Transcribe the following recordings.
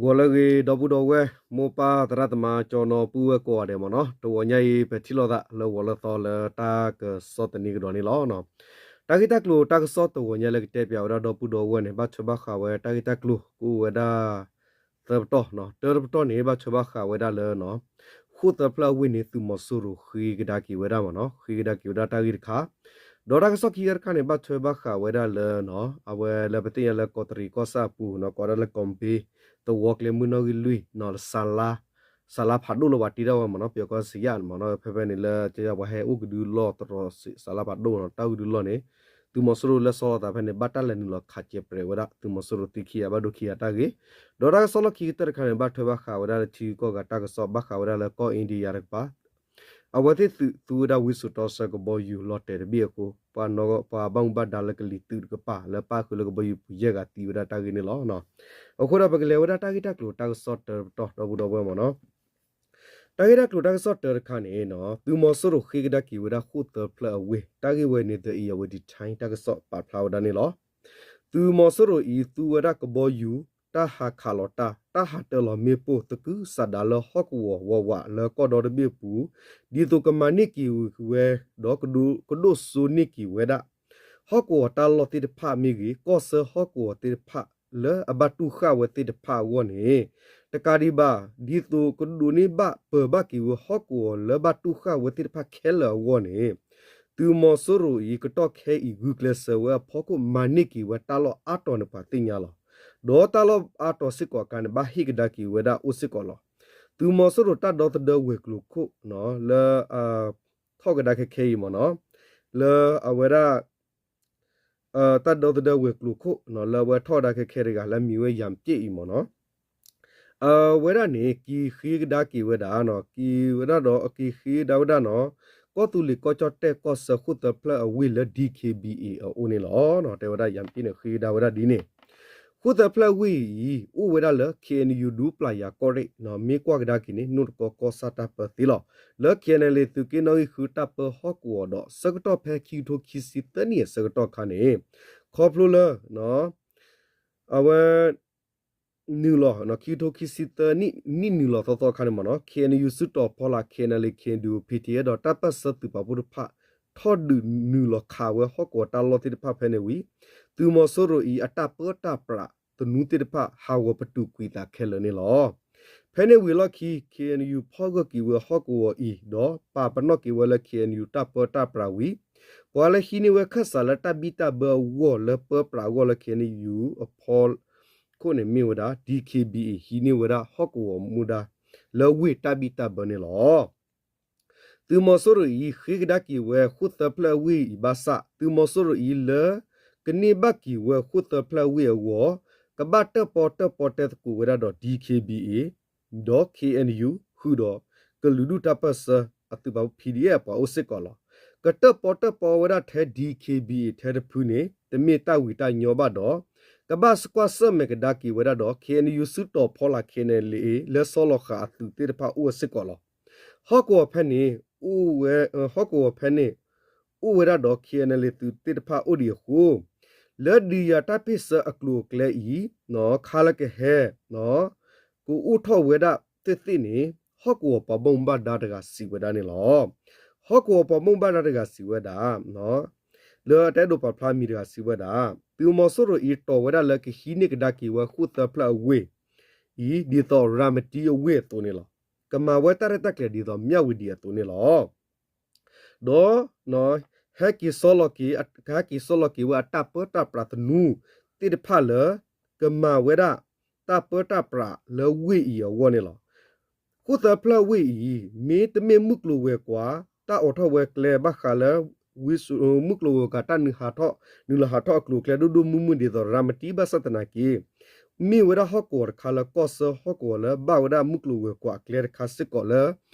ဂီၤလၢအဂ့ၤ ဒီပုၢ်ဒီဝဲၢ် မိၢ်ပၢ်သရၣ်သမါ ကၠီနီၤပုၢ်ဝဲၢ်ကိးဂၤဒဲးမ့ၢ်နီၤ, တဂီၤညါအံၤ ပထံၣ်လိာ်သးလၢဂီၤလၢသီလၢတၢ်ကစီၣ်သန့ကဒီးန့ၣ်လီၤ. တၢ်ဂ့ၢ်တၢ်ကျိၤတၢ်ကစီၣ်တဂီၤညါလၢကတဲပၠးဝဲဒၣ်ဒီပုၢ်ဒီဝဲၢ်န့ၣ် ဘၣ်ထွဲဘၣ်ဃးဝဲတၢ်ဂ့ၢ်တၢ်ကျိၤကအိၣ်ဝဲဒၣ် သၢပတီၢ်, တၢတပတီၢ်န့ၣ် ဘၣ်ထွဲဘၣ်ဃးဝဲဒၣ်လၢ ဃိၣ်သၢဖျၢၣ်အဝ့ၢ်န့ၣ် သုးမီၤစိရိၤဃ့ကဒါက့ၤဝဲဒၣ်မ့ၢ်နီၤ, ဃ့ကဒါက့ၤဝဲဒၣ်တၢ်ဂ့ၢ်တခါ, ဒီးတၢ်ကစီၣ်ခံခါတခါန့ၣ် ဘၣ်ထွဲဘၣ်ဃးဝဲဒၣ်လၢ အဝဲလၢပသ့ၣ်ညါလၢကီးတရံးကီၢ်ဆၣ်အပူၤနီၤ ကိးဝဲဒၣ်လၢကီးဘ့ သဝီကျဲမုၢ်နီၣ်ဂံၢ်လွံၢ်နီၤ လၢ စၤလါဖးဒိၣ်လၢပှၤတ့ထီၣ်ဝဲမ့ၢ်နီၤ, ပယီၤကီၢ်စံယၣ်မ့ၢ်နီၤ, ဖဲဖဲန့ၣ်လၢပှၤဟဲအိၣ်ကဒုလီၢ်တရီၤစး စၤလါဖးဒိၣ်နီၤ, တၢ်အိၣ်ကဒုလီၢ်န့ၣ် သုးမီၤစိရိၤလၢဆီလီၤသးဖဲန့ၣ် ဘၣ်တၢ်လဲၤနုာ်လီၤခးစဲးပြဲးဝဲဒၣ် သုးမီၤစိရိၤသံခံဂၤ ဘၣ်ဒိခံဂၤတၢ်ဂ့ၢ်, ဒီးတၢ်ကစီၣ်လီၢ်ခံကတၢၢ်တခါန့ၣ် ဘၣ်ထွဲဘၣ်ဃးဝဲဒၣ်လၢထံဂုၤကီၢ်ဂၤတၢ်ကစီၣ် ဘၣ်ဃးဝဲဒၣ်လၢကီၢ်အ့ဒံယါတကပၤ အဝဲသ့ၣ်သုးသူဝဲဒၣ်ဝံစိာ်တီဆၢကဘီယူၤလီၤတဲာ်တဘ့ၣ်အဃိ ပှၤဘၣ်မူဘၣ်ဒါလၢကလံၤသုးတကပၤ လၢပၣ်ဃုာ်လၢကဘီယူၤပူၤယဲၢ်ဂၤသံဝဲဒၣ်တၢ်ဂ့ၢ်န့ၣ်လီၤ. အဃိဒီးပကလဲၤဝဲဒၣ်တၢ်ဂ့ၢ်တၢ်ကျိၤတၢ်ကစီၣ်တၢတပတီၢ် ဒီပုၢ်ဒီဝဲၢ်မ့ၢ်နီၤ, တၢ်ဂ့ၢ်တၢ်ကျိၤတၢ်ကစီၣ်တၢတခါန့ၣ် သုးမီၤစိရိၤဃ့ကဒါက့ၤဝဲဒၣ်ဃိၣ်သၢဖျၢၣ်အဝ့ၢ် တၢ်ဂ့ၢ်ဝဲန့ၣ် The Irrawaddy Times တၢ်ကစီၣ်ပာ်ဖျါဝဲဒၣ်န့ၣ်လီၤ. သုးမီၤစိရိၤအံၤ သူဝဲဒၣ်ကဘီယူၤ တၢ်ဟးခးလီၤတၢ် တၢ်ဟးတၢလီၤမ့ၣ်ပိၢ် သကုၤဆးဒးလၢဟီၣ်ကဝီၤဝးဝးလၢကီၢ်ဒီတဘ့ၣ်အပူၤ ဒ်သိးကမၤန့ၢ်က့ၤဝဲ ဒီးကဒိၣ်စိန့ၢ်က့ၤဝဲဒၣ် ဟီၣ်ကဝီၤတၢ်လီၢ်သ့ၣ်တဖၣ်မ့ၢ်ဂ့ၤ ကီၢ်ဆၢဟီၣ်ကဝီၤသ့ၣ်တဖၣ် လၢအဘၣ်တူၢ်ဃာ်ဝဲသ့ၣ်တဖၣ်အဂီၢ်န့ၣ်, တကးဒံးဘၣ် ဒ်သိးကဒိးန့ၢ်ဘၣ်ပၢၤဘၣ်က့ၤဝဲဟီၣ်ကဝီၤလၢဘၣ်တူၢ်ဃာ်ဝဲသ့ၣ်တဖၣ်ခဲလၢာ်အဂီၢ်န့ၣ် သုးမီၤစိရိၤအံၤ ကတီၢ်ခဲအံၤ ဂုာ်ကျဲးစၢးဝဲအဖီခိၣ် မၤန့ၢ်က့ၤဝဲတၢ်လီၢ်အါတီၤန့ၣ် ပှၤသ့ၣ်ညါလီၤ. ဒီးတၢ်လီၢ်အါတီၤစ့ၢ်ကီးအခါန့ၣ် ဘၣ်ဟ့ၣ်ကဒါက့ၤဝဲဒၣ်အိၣ်စ့ၢ်ကီးလီၤ. သုးမီၤစိရိၤတၢ်ဒီသဒၢဝဲၤကျိၤခိၣ် လၢ ထီၣ်ကဒါခဲခဲအံၤမ့ၢ်နီၤ, လၢအဝဲဒၣ် တၢ်ဒီသဒၢဝဲၤကျိၤခိၣ် လၢအဝဲထီၣ်ကဒါခဲခဲတဂၤ လၢအမံၤဝဲယၣ်ပျ့ၣ်အံၤမ့ၢ်နီၤ, အဝဲဒၣ်န့ၣ် က့ၤဃ့ကဒါက့ၤဝဲဒၣ် က့ၤဝဲဒၣ်ဒီး က့ၤဃ့ကဒါဝဲဒၣ်နီၤ, ကီၢ်သူလ့ၤကီၢ်ကၠီၣ်တဲၣ်ကီၢ်ဆၢဃိၣ်သၢဖျၢၣ်အဝ့ၢ်လၢ D K B A အအိၣ်န့ၣ်လီၤ. တဲဝဲဒၣ်ယၣ်ပျ့ၣ်န့ၣ် ဃ့ကဒါဝဲဒၣ်ဒ်န့ၣ် ဃိၣ်သၢဖျၢၣ်ဝ့ၢ်အံၤ အိၣ်ဝဲဒၣ်လၢ K N U ဒူပျၢ်ယၤကီၢ်ရ့ၣ် မ့ၢ်ကွၢ်ကဒါက့ၤန့ၣ် နိၣ်တကီကီၢ်ဆၣ်တၢ်ပၢသ့လီၤ. လၢ K N L A သုးက့နီၣ်ဂံၢ်ဃုတၢ်ပၢဟီၣ်ကဝီၤဒီး ဆၢကတီၢ်ဖဲခံကထိခံဆံသၢနံၣ်အဆၢကတီၢ်အခါန့ၣ် ခီဖျိလၢ အဝဲ နုာ်လီၤ ခံကထိခံဆံသၢနံၣ် နံၣ်နုာ်လီၤသီသီအခါန့ၣ်မ့ၢ်နီၤ K N U စုတီၤဖီလာ် K N L A K N D O P T F ဒီးတၢ်ပၢၢ်ဆၢသုးပာ်ဖှိၣ်တဖၣ် ထီၣ်ဒုးနုာ်လီၤခးဝဲဟီၣ်ကဝီၤတၢ်လီၢ်သ့ၣ်တဖၣ်ဖဲန့ၣ်ဝံၤ သုးမီၤစိရိၤအံၤ အတၢ်ပၢတၢ်ပြးသနူသ့ၣ်တဖၣ် ဟးဂီၤပတုာ်ကွံာ်သးခဲလၢာ်န့ၣ်လီၤ. ဖဲန့ၣ်ဝံၤအလီၢ်ခံ K N U ဖီၣ်ဂၢၢ်က့ၤဝဲဟီၣ်ကဝီၤအံၤ ဒီးပာ်ပနီၣ်က့ၤဝဲလၢ K N U တၢ်ပၢတၢ်ပြးဝံၤ ပှၤလၢဟံးန့ၢ်ဝဲခၢၣ်စးလၢတၢ်ဘံၣ်တၢ်ဘၢအဂီၢ်လၢပၢပြးအဂီၢ်လၢ K N U အဖီခိၣ်န့ၣ်မ့ၢ်ဝဲဒၣ် D K B A ဟံးန့ၢ်ဝဲဒၣ်ဟီၣ်ကဝီၤမူဒါ လၢဝ့ၢ်တၢ်ဘံၣ်တၢ်ဘၢန့ၣ်လီၤ. သုးမီၤစိရိၤအံၤ ဃ့ကဒါက့ၤဝဲဃိၣ်သၢဖျၢၣ်ဝ့ၢ်အံၤဘၣ်ဆၣ် သုးမီၤစိရိၤအံၤလၢ ကန့ၢ်ဘၣ်က့ၤဝဲဃိၣ်သၢဖျၢၣ်ဝ့ၢ်အဂီၢ် ကဘၣ်တၢၣ်ပီတၢၣ်ပီတဲသကိးဝဲဒၣ်ဒီး D K B A ဒီး K N U ဃုာ်ဒီး ကလုာ်ဒူၣ်တၢ်ပၢၢ်ဆၢအသုးပာ်ဖှိၣ် P D F ပှၤအိၣ်စ့ၢ်ကီးလီၤ. ကတၢၣ်ပီတၢၣ်ပီဝဲဒၣ်ထဲ D K B A ထဲတဖုန့ၣ် တမ့ၢ်တၢ်ဝံၤတၢ်ညီဘၣ်ဒီး ကဘၣ်ကွၢ်ဆၢၣ်မဲာ်ကဒါက့ၤဝဲဒၣ်ဒီး K N U စုတီၤဖီလာ် K N L A လၢဆီလီၤဃာ်အသုးသ့ၣ်တဖၣ်အိၣ်ဝဲစ့ၢ်ကီးလီၤ. ဟီၣ်ကဝီၤဖဲန့ၣ် အိၣ်ဝဲ ဟီၣ်ကဝီၤဖဲန့ၣ် အိၣ်ဝဲဒၣ်ဒီး K N L A သုးသ့ၣ်တဖၣ်အိၣ်ဒံးအဃိ လၢဒုးယၤတၢ်ပ့ၢ်ဆၢအကျိၤအကျဲအံၤ ခါလၢကဟဲ ကအိၣ်ထီၣ်ဝဲဒၣ်သ့ၣ်သ့ၣ်န့ၣ် ဟီၣ်ကဝီၤပှၤဘၣ်မူဘၣ်ဒါတဂၤစံးဝဲဒၣ်န့ၣ်လီၤ. ဟီၣ်ကဝီၤပှၤဘၣ်မူဘၣ်ဒါတဂၤစံးဝဲဒၣ် လၢအတအဲၣ်ဒိးပာ်ဖျါမံၤတဂၤစံးဝဲဒၣ် သုးမီၤစိရိၤအံၤတီၢ်ဝဲဒၣ်လၢကဟံးန့ၢ်ကဒါက့ၤဝဲဃိၣ်သၢဖျၢၣ်အဝ့ၢ် အံၤ ဒ်သိးရၤမတံအဝ့ၢ်အသိးန့ၣ်လီၤ. ကမၤဝဲတၢ်ရဲၣ်တၢ်ကျဲၤဒ်သိးမၠၣ်ဝတံၤအသိးန့ၣ်လီၤ. ဒီး ဟဲက့ၤဆီလီၤက့ၤ ကဟဲက့ၤဆီလီၤက့ၤဝဲအတၢ်ပၢတၢ်ပြးသနူသ့ၣ်တဖၣ်လၢ ကမၤဝဲဒၣ် တၢ်ပၢတၢ်ပြးလၢဝ့ၢ်အံၤအဂီၢ်န့ၣ်လီၤ. ဃိၣ်သၢဖျၢၣ်ဝ့ၢ်အံၤ မ့တမ့ၢ်မုၢ်ကျိၤဝဲၤကွာ် တၢ်အိးထီၣ်ဝဲကျဲဘၣ်ဃးလၢ မုၢ်ကျိၤဝဲၤကွာ်တၢ်နုာ်ဟးထီၣ် နုာ်လီၤဟးထီၣ်အကျိၤအကျဲဒိၣ်ဒိၣ်မုၢ်မုၢ်ဒ်သိးရၤမတံဘၣ်ဆၣ်သနာ်က့ မ့ၢ်ဝဲဒၣ်ဟီၣ်ကဝီၤတခါလၢကီၢ်ဆၢဟီၣ်ကဝီၤလၢဘၣ်ဝဲဒၣ်မုၢ်ကျိၤဝဲၤကွာ်အကျဲတခါစ့ၢ်ကီးလၢ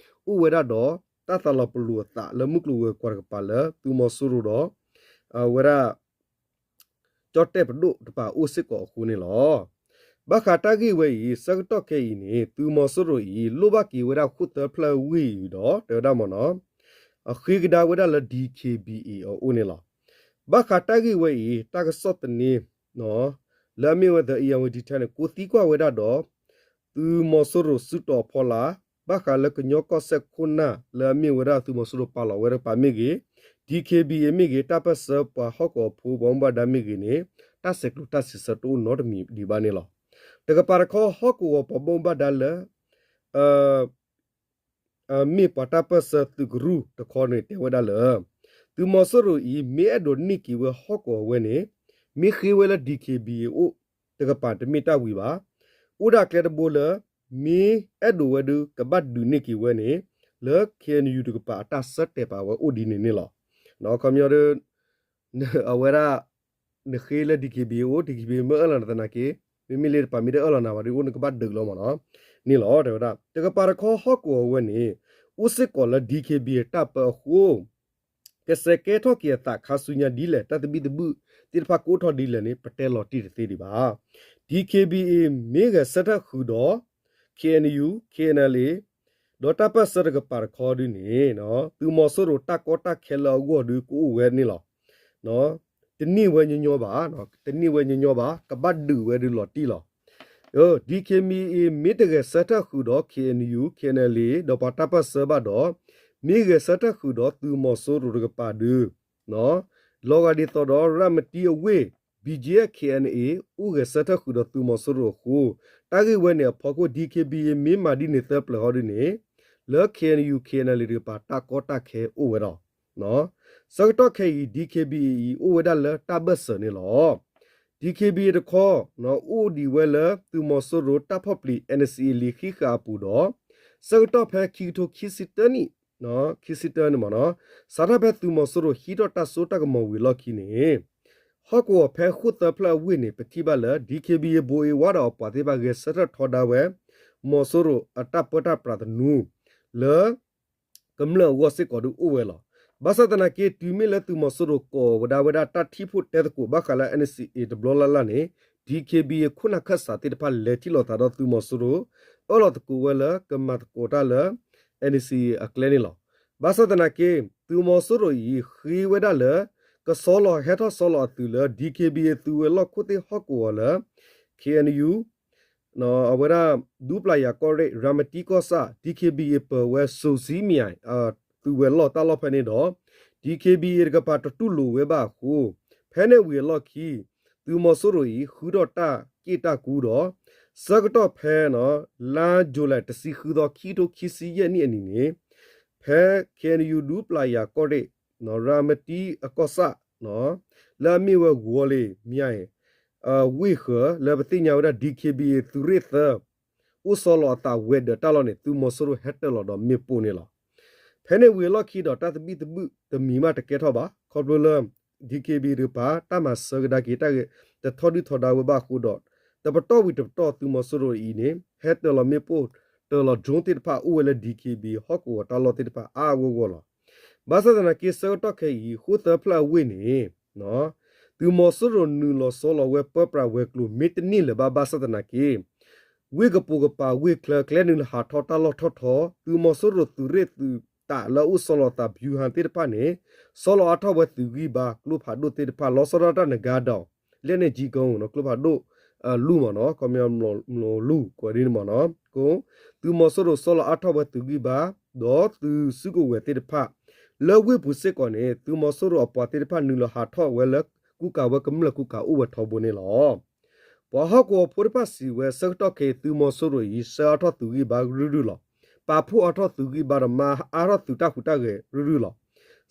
အိၣ်ဝဲဒၣ်ဒီး တၢ်သးလီၤပလိာ်အသးလၢမုၢ်ကျိၤဝဲၤကွာ်တကပၤလၢ သုးမီၤစိရိၤဒီး အဝဲဒၣ် ကၠီၣ်တဲၣ်ပဒိၣ်တကပၤအိၣ်စ့ၢ်ကီးအဃိန့ၣ်လီၤ. ဘၣ်ဃးတၢ်ဂ့ၢ်ဝဲအံၤ ဆၢကတီၢ်ခဲအံၤန့ၣ် သုးမီၤစိရိၤအံၤ လိၣ်ဘၣ်က့ၤဝဲဒၣ်ဃိၣ်သၢဖျၢၣ်ဝ့ၢ်အံၤဒီး တဲဝဲဒၣ်မ့ၢ်နီၤ အဃ့ကဒါဝဲဒၣ်လၢ D K B A အအိၣ်န့ၣ်လီၤ. ဘၣ်ဃးတၢ်ဂ့ၢ်ဝဲအံၤ တၢ်ကစီၣ်သန့ လၢအမ့ၢ်ဝဲ The Irrawaddy Times န့ၣ် ကိးသံကွၢ်ဝဲဒၣ်ဒီး သုးမီၤစိရိၤစုတီၤအဖီလာ် ဘၣ်ဃးလၢကညီကီၢ်စဲၣ်ခိၣ်နၢ်လၢအမ့ၢ်ဝဲဒၣ်သုးမီၤစိရိၤပာ်လီၤဝဲတကပၤမ့ၢ်ဂ့ၤ, ဒီခ့ဘံၣ်အ့ၣ် မ့ၢ်ဂ့ၤ, တၢ်ပၢၢ်ဆၢပှၤဟီၣ်ကဝီၤဖိပှၤဘၣ်မူဘၣ်ဒါမ့ၢ်ဂ့ၤန့ၣ် တၢ်ဆဲးကျိးတၢ်စံးဆၢတအိၣ်နီတမံၤဒံးဘၣ်န့ၣ်လီၤ. တကပၤတခီ ဟီၣ်ကဝီၤပှၤဘၣ်မူဘၣ်ဒါလၢ မ့ၢ်ပှၤတၢ်ပၢၢ်ဆၢသုးကရူၢ်တခီန့ၣ် တဲဝဲဒၣ်လၢ သုးမီၤစိရိၤအံၤ မ့ၢ်အဲၣ်ဒိးန့ၢ်က့ၤဝဲဟီၣ်ကဝီၤဝဲန့ၣ် မ့ၢ်ဃ့ဝဲလၢ ဒီခ့ဘံၣ်အ့ၣ် အိၣ်တကပၤတမ့ၢ်တၢ်ဝံၤဘၣ်. အိၣ်ဒၣ်ကျဲတဘိလၢ မ့ၢ်အဲၣ်ဒိးဝဲဒုး ကဘၣ်ဒုးန့ၢ်က့ၤဝဲန့ၣ် လၢ ခ့ၣ်အဲၣ်ယူၣ် တကပၤအတၢ်ဆၢတဲာ်ပာ်ဝဲအိၣ်ဒ်န့ၣ်န့ၣ်လီၤ. ခီပညီဒီး အဝဲဒၣ် နဃ့လၢ ဒီခ့ဘံၣ်အ့ၣ် အိၣ် ဒီခ့ဘံၣ်အ့ၣ် မ့ၢ်အၢၣ်လီၤနသနာ်က့ မ့မ့ၢ်လၢတပၤမ့ၢ်တအၢၣ်လီၤနၤဘၣ်ဒီး အိၣ်နကဘၣ်ဒုးလီၤမ့ၢ်နီၤ န့ၣ်လီၤ တဲဝဲဒၣ်. တကပၤတခီဟီၣ်ကဝီၤဝဲန့ၣ် အိၣ်စ့ၢ်ကီးလၢ ဒီခ့ဘံၣ်အ့ၣ် တၢ်ပၢအဃိ ကစဲးကဲထီၣ်က့ၤအသးခါဆူညါဒ်လဲၣ် တၢ်သဘံၣ်သဘုၣ်သ့ၣ်တဖၣ်ကအိၣ်ထီၣ်ဒ်လဲၣ်န့ၣ် ပတဲလီၤတံၢ်တသ့ဒံးဘၣ်. ဒီခ့ဘံၣ်အ့ၣ် မ့ၢ်ဂဲၤဆၢထၢၣ်ဃုာ်ဒီး ခ့ၣ်အဲၣ်ယူၣ် ခ့ၣ်အဲၣ်အ့ၣ် ဒီးတၢ်ပၢၢ်ဆၢတကပၤတခီဒုန့ၣ် သုးမီၤစိရိၤတၢ်ကီတၢ်ခဲလၢအဂီၢ်ဒုကအိၣ်ဝဲန့ၣ်လီၤ. တန့ၢ်ဝဲညီညီဘၣ်, တန့ၢ်ဝဲညီညီဘၣ်, ကဘၣ်ဒုးဝဲဒုးလီၤတံၢ်လီၤ. ဒီခ့ဘံၣ်အ့ၣ် မ့ၢ်တဂဲၤဆၢထၢၣ်ဃုာ်ဒီး ခ့ၣ်အဲၣ်ယူၣ် ခ့ၣ်အဲၣ်အ့ၣ် ဒီးပှၤတၢ်ပၢၢ်ဆၢဘၣ်ဒီး မ့ၢ်ဂဲၤဆၢထၢၣ်ဃုာ်ဒီးသုးမီၤစိရိၤတကပၤဒု လီၤဂာ်ဒ်သိးဒီး ရၤမတံအဝ့ၢ် ဘံၣ်ကၠ့အ့ၣ် ခ့ၣ်အဲၣ်အ့ၣ် အိၣ်ဂဲၤဆၢထၢၣ်ဃုာ်ဒီးသုးမီၤစိရိၤအဃိ တၢ်ဂ့ၢ်ဝဲန့ၣ်အဖီခိၣ် ဒီခ့ဘံၣ်အ့ၣ် မ့ၢ်မၤဒ်န့ၣ်သၢပျၢၤဟီဒုန့ၣ် လၢ ခ့ၣ်အဲၣ်ယူၣ် ခ့ၣ်အဲၣ်အ့ၣ် တကပၤတၢ်ကီတၢ်ခဲအိၣ်ဝဲဒီး ဆၢကတီၢ်ခဲအံၤ ဒီခ့ဘံၣ်အ့ၣ် အိၣ်ဝဲဒၣ်လၢတၢ်ဘၢၣ်စၢၤန့ၣ်လီၤ. ဒီခ့ဘံၣ်အ့ၣ်တခီ အိၣ်ဒံးဝဲလၢသုးမီၤစိရိၤတၢ်ဖီၣ်ပျံၤ အၣ်အၣ်စံၣ်အ့ၣ် လံာ်ဃံးဃာ်အပူၤဒီး ဆၢကတီၢ်ဖဲခံကထိခံဆံတၢနံၣ် ခံဆံတၢန့ၣ်မ့ၢ်နီၤ စးထီၣ်ဖဲသုးမီၤစိရိၤဟံးထီၣ်တၢ်စိတၢ်ကမီၤဝံၤအလီၢ်ခံန့ၣ် ဟီၣ်ကဝီၤဖဲဃိၣ်သၢဖျၢၣ်အဝ့ၢ်န့ၣ် ပထံၣ်ဘၣ်လၢ ဒီခ့ဘံၣ်အ့ၣ် ဘိးအ့ဝါဒီးအပှၤသ့ၣ်တဖၣ်ဂဲၤဆၢထၢၣ်ထီဒါဝဲ မီၤစိရိၤအတၢ်ပၢတၢ်ပြးသနူ လၢ ကမျၢၢ်အဂီၢ်စ့ၢ်ကီးဒုအိၣ်ဝဲလီၤ. ဘၣ်ဆၣ်သနာ်က့ တုၤမ့ၢ်လၢသုးမီၤစိရိၤကိးဝဲဒၣ်ဝဲဒၣ်တၢ်ထံၣ်ဖှိၣ်တဲသကိးဘၣ်ဃးလၢ အၣ်အၣ်စံၣ်အ့ၣ် တဘျီလၢ်လၢ်န့ၣ် ဒီခ့ဘံၣ်အ့ၣ် ခိၣ်နၢ်ခၢၣ်စးသ့ၣ်တဖၣ်လဲၤထံၣ်လိာ်သးဒီးသုးမီၤစိရိၤ အၢၣ်လီၤသကိးဝဲလၢကမၤသကိးတၢ်လၢ အၣ်အၣ်စံၣ်အ့ၣ် အကျဲန့ၣ်လီၤ. ဘၣ်ဆၣ်သနာ်က့ သုးမီၤစိရိၤအံၤဃ့ဝဲဒၣ်လၢ ကဆီလီၤဟဲထီၣ်ဆီလီၤအသုးလၢ ဒီခ့ဘံၣ်အ့ၣ် သုးဝဲၤလီၢ်ခိၣ်သ့ၣ်ဟီၣ်ကဝီၤလၢ ခ့ၣ်အဲၣ်ယူၣ် အဝဲဒၣ် ဒူပျၢ်ယၤကီၢ်ရ့ၣ် ရၤမတံကီၢ်ဆၣ် ဒီခ့ဘံၣ်အ့ၣ် ပၢၤဝဲ စိၤစံမံယၤ သုးဝဲၤလီၢ်တၢ်လီၢ်ဖဲန့ၣ်ဒီး ဒီခ့ဘံၣ်အ့ၣ် တကပၤတတူၢ်လိာ်ဝဲဘၣ်အဃိ ဖဲန့ၣ်ဝံၤအလီၢ်ခံ သုးမီၤစိရိၤအံၤ ဃုထီၣ်တၢ်က့ၣ်တၢ်ကူဒီး ဆၢကတီၢ်ဖဲ လါယူၤလံ တဆံဃုသီ ခံကထိခံဆံယဲၢ်နံၣ်အနံၤန့ၣ် ဖဲ ခ့ၣ်အဲၣ်ယူၣ် ဒူပျၢ်ယၤကီၢ်ရ့ၣ် ရၤမတံအကီၢ်ဆၣ် လၢအမ့ၢ်ဝဲ ဝီၤလ့ၤမံယၤ ဝ့ၢ်ဃၢၤ လၢပသ့ၣ်ညါဝဲဒၣ် ဒီခ့ဘံၣ်အ့ၣ် သုးရ့ၣ်သၢ အိၣ်ဆီလီၤအသးဝဲၤဒၢးတၢ်လီၢ်န့ၣ် သုးမီၤစိရိၤဟဲတၢၤလီၤဒီးမ့ၣ်ပိၢ်န့ၣ်လီၤ. ဖဲန့ၣ်ဝံၤအလီၢ်ခံဒီး တၢ်သဘံၣ်သဘုၣ်တမံၤမးတကဲထီၣ်ဘၣ် ခီဖျိလၢ ဒီခ့ဘံၣ်အ့ၣ် တကပၤ တၢ်မၤစၢၤကဒါက့ၤတၢ်ဂ့ၢ် တထီဒုၣ်ထီဒါဝဲဘၣ်အဃိဒီး တပတီၢ်ဝံၤတပတီၢ် သုးမီၤစိရိၤအံၤန့ၣ် ဟဲတၢၤလီၤမ့ၣ်ပိၢ် တၢၤလီၤ drone သ့ၣ်တဖၣ်အိၣ်ဝဲလၢ ဒီခ့ဘံၣ်အ့ၣ် ဟီၣ်ကဝီၤတၢ်လီၢ်သ့ၣ်တဖၣ်အါအါဂီၢ်ဂီၢ်လီၤ. ဘၣ်ဆၣ်သနာ်က့ ဆၢကတီၢ်ခဲအံၤ ဃိၣ်သၢဖျၢၣ်အဝ့ၢ်န့ၣ် သုးမီၤစိရိၤနုာ်လီၤဆီလီၤဝဲပၢပြးဝဲၤကျိၤမ့ၢ်တန့ၢ်လၢၤဘၣ် ဘၣ်ဆၣ်သနာ်က့ ဝ့ၢ်ကပိာ်ကပၤဝ့ၢ်ချၢကျဲနုာ်လီၤဟးထီၣ်တၢ်လီၢ်ထီၣ်ထီ သုးမီၤစိရိၤသုးရ့ၣ်သုးတၢ်လၢအအိၣ်ဆီလီၤအသး ဗျူဟာ သ့ၣ်တဖၣ်န့ၣ် ဆီလီၤအါထီၣ်ဝဲသုးဂံၢ်ဘါ ကျိဖးဒိၣ်သ့ၣ်တဖၣ် လီၤဆီဒၣ်တၢ်နဂါဒီး လက်နက်ကြီးကုန်း ကျိဖးဒိၣ်လူၢ်မ့ၢ်နီၤ ခီပညီ မျိာ်လူၢ်ကိးဒ်န့ၣ်မ့ၢ်နီၤ ကိ သုးမီၤစိရိၤဆီလီၤအါထီၣ်ဝဲသုးဂံၢ်ဘါ ဒီးသုးစုကဝဲၤသ့ၣ်တဖၣ် လၢဝ့ၢ်ပူၤစ့ၢ်ကီးန့ၣ် သုးမီၤစိရိၤအပှၤသ့ၣ်တဖၣ်နုာ်လီၤဟးထီၣ်ဝဲလၢကူကၤဝဲကမျၢၢ်ကူကၤအိၣ်ဝဲထီဘိန့ၣ်လီၤ. ပှၤဟီၣ်ကဝီၤဖိတဖၣ်စံးဝဲ ဆၢကတီၢ်ခဲအံၤ သုးမီၤစိရိၤအံၤ ဆှၢအါထီၣ်သုးဂံၢ်ဘါရုၢ်ရုၢ်လီၤ. ပာ်ဖှိၣ်အါထီၣ်သုးဂံၢ်ဘါဒီးမၤအါထီၣ်သုးတၢ်ဟူးတၢ်ဂဲၤရုၢ်ရုၢ်လီၤ.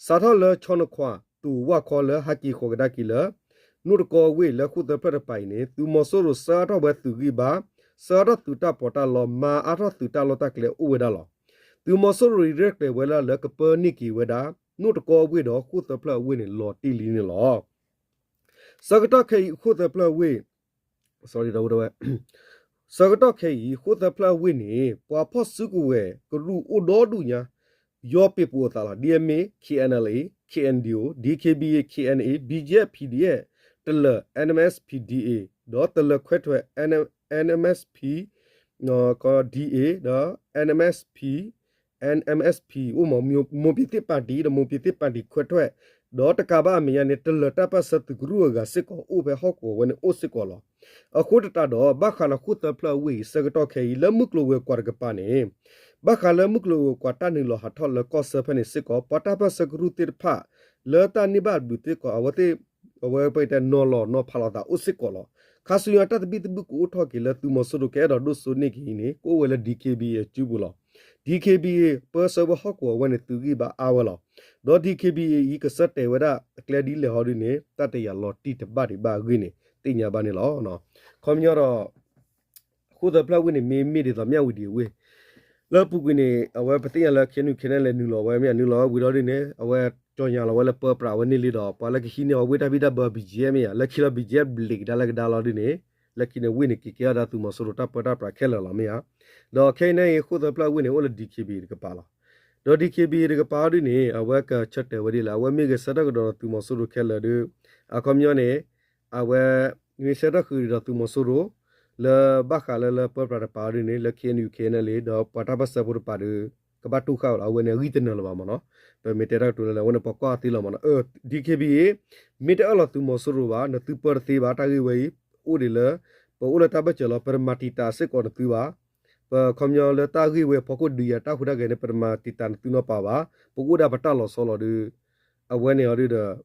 စးထီၣ်လၢဆီနခွး တိၤဝၢ်ခီလၢဟဲက့ၤဃီၤကဒါက့ၤလၢ နိၣ်တကီဝ့ၢ်လၢဃိၣ်သၢဖျၢၣ်တကပၤအံၤန့ၣ် သုးမီၤစိရိၤဆှၢအါထီၣ်ဝဲသုးဂံၢ်ဘါ, ဆှၢအါထီၣ်သုးတၢ်ပီးတၢ်လီ မၤအါထီၣ်သုးတၢ်လီၢ်တၢ်ကျဲအိၣ်ဝဲဒၣ်လီၤ. သုးမီၤစိရိၤအံၤရဲၣ်ကျဲၤဝဲဒၣ်လၢကပၢန့ၢ်က့ၤဝဲဒၣ် နိၣ်တကီဝ့ၢ်ဒီးဃိၣ်သၢဖျၢၣ်အဝ့ၢ်န့ၣ် လီၤတံၢ်လံန့ၣ်လီၤ. ဆၢကတီၢ်ခဲအံၤဃိၣ်သၢဖျၢၣ်ဝ့ၢ် ဆၢကတီၢ်ခဲအံၤ ဃိၣ်သၢဖျၢၣ်ဝ့ၢ်န့ၣ် ပှၤဖီၣ်စုကဝဲၤကရူၢ်အိၣ်ဒီဒူၣ်ညါ ယီပ့ၤပိာ်အသးလီၤ. ဒ်အမ့ၢ် ခ့ၣ်အဲၣ်အၣ်လ်အ့ၣ်, ခ့ၣ်အဲၣ်အၣ်ဒီး ဒ်ခ့ဘံၣ်အ့ၣ်, ခ့ၣ်အဲၣ်အၣ်အ့ၣ်, ဘံၣ်ကၠ့ၣ် PDF, တလၢၤ NMSP-DA ဒီးတလၢၤခွဲးထွဲ NMSP-DA ဒီး NMSP အိၣ်မး မွန်ပြည်သစ်ပါတီ ဒီး မွန်ပြည်သစ်ပါတီခွဲထွက် ဒီးတကးဘၣ်အမဲာ်ညါန့ၣ် တလၢၤတၢ်ပၢၢ်ဆၢသုးကရူၢ်အဂၤစ့ၢ်ကီး အိၣ်ဖဲဟီၣ်ကဝီၤဝဲန့ၣ်အိၣ်စ့ၢ်ကီးလီၤ. အဃိသတးဒီး ဘၣ်ဃးလၢဃိၣ်သၢဖျၢၣ်အဝ့ၢ်အံၤ ဆၢကတီၢ်ခဲအံၤ လၢမုၢ်ကျိၤဝဲၤကွာ်တကပၤန့ၣ် ဘၣ်ဃးလၢမုၢ်ကျိၤဝဲၤကွာ်တၢ်နုာ်လီၤဟးထီၣ်လၢကီၢ်စၢဖၢၣ်န့ၣ်စ့ၢ်ကီး ပှၤတၢ်ပၢၢ်ဆၢကရူၢ်သ့ၣ်တဖၣ် လၢတၢ်န့ၢ်ဘၣ်ဘျုးသ့ၣ်ကီး အဝဲသ့ၣ် အဝဲပတဲနီၤလီၤနီၤဖးလိာ်သးအိၣ်စ့ၢ်ကီးလီၤ. ခါဆူညါတၢ်သဘံၣ်သဘုၣ်ကအိၣ်ထီၣ်က့ၤလၢသုးမီၤစိရိၤကအဲၣ်ဒိးဒိၣ်စိန့ၢ်က့ၤအံၤန့ၣ် ကအိၣ်ဝဲလၢ DKBA အစုပူၤလီၤ. DKBA ပၢဆှၢဝဲဟီၣ်ကဝီၤဝဲန့ၣ် သုးဂံၢ်ဘါအါဝဲလီၤ. ဒီး DKBA အံၤ ကဆၢတဲာ်ဝဲဒၣ်အကျဲဒ်လဲၣ်ဟီဒုန့ၣ် တၢ်တယာ်လီၤတံၢ်တဘၣ်ဒံးဘၣ်အဂ့ၢ်န့ၣ် သ့ၣ်ညါဘၣ်န့ၣ်လီၤ. ခီပညီဒီး ဃိၣ်သၢဖျၢၣ်ဝ့ၢ်န့ၣ် မ့မ့ၢ်ဒ်သိးမၠၣ်ဝံၤဒံးအဝ့ၢ် လၢအပူၤကွံာ်န့ၣ် အဝဲပသ့ၣ်ညါလၢ KNU KNLA နုာ်လီၤဝဲမ့ၢ်ဧါ နုာ်လီၤဝဲဝံၤဒီးဒ်န့ၣ် အဝဲကၠီၣ်ညါလီၤဝဲလၢပၢပြးဝဲန့ၣ်လံဒီး ပှၤလၢကဟံးန့ၢ်အီၤဝ့ၢ်တၢ်ဘံၣ်တၢ်ဘၢ BGF မ့ၢ်ဧါ လၢခံလီၤ BGF ဘျ့းကဒါလၢကဒါလီၤဒ်န့ၣ် လၢခံန့ၣ်ဝ့ၢ်န့ၣ် က့ၤကဲထီၣ်ဒၣ်သုးမီၤစိရိၤတၢ်ပၢတၢ်ပြးခဲလၢာ်လီၤမ့ၢ်ဧါ. ဒီးခဲအံၤန့ၣ်အံၤ ဃိၣ်သၢဖျၢၣ်ဝ့ၢ်န့ၣ် အိၣ်လၢ DKBA တကပၤလီၤ. ဒီး DKBA တကပၤအီၤဒ်န့ၣ် အဝဲကဆၢတဲာ်ဝဲဒ်လဲၣ် အဝဲမ့ၢ်ဂဲၤဆၢထၢၣ်ကဒီးဒီးသုးမီၤစိရိၤခဲလၢာ်ဒီး အခီပညီန့ၣ် အဝဲ မ့ၢ်ဆၢထၢၣ်ဃုာ်ဒီးသုးမီၤစိရိၤ လၢဘၣ်ဃးလၢလၢပၢပြးတကပၤအီၤဒ်န့ၣ် လၢ KNU KNLA ဒီးပှၤတၢ်ပၢၢ်ဆၢဖိတကပၤဒီး ကဘၣ်တူၢ်ဃာ်ဝဲလီၤ. အဝဲန့ၣ်အဂံၢ်တနၢၤလၢၤဘၣ်မ့ၢ်နီၤ. ပမ့ၢ်တဲတၢ်ကတိၤလၢလၢ အဝဲန့ၣ်ပှၤကွၢ်သ့လီၤမ့ၢ်နီၤ. DKBA မ့ၢ်တအၢၣ်လီၤသုးမီၤစိရိၤဘၣ် နသုပၢတသ့ဘၣ် တၢ်ဂ့ၢ်ဝဲအံၤ အိၣ်ဒံးလၢ ပအိၣ်လၢတၢ်ဘၢၣ်စၢၤလီၤ ပတမၤတံာ်တာ်စ့ၢ်ကီးနသုဘၣ်. ပခီပညီလၢတၢ်ဂ့ၢ်ဝဲအဖီခိၣ်ဒုးယၤတၢ်ဟူးတၢ်ဂဲၤန့ၣ် ပတမၤတံာ်တာ်နသုနီၢ်ပၤဘၣ်. ပအိၣ်ဒၣ်ပတၢ်လီၤဆီလီၤဒီး အဝဲန့ၣ်အီၤဒုဒီး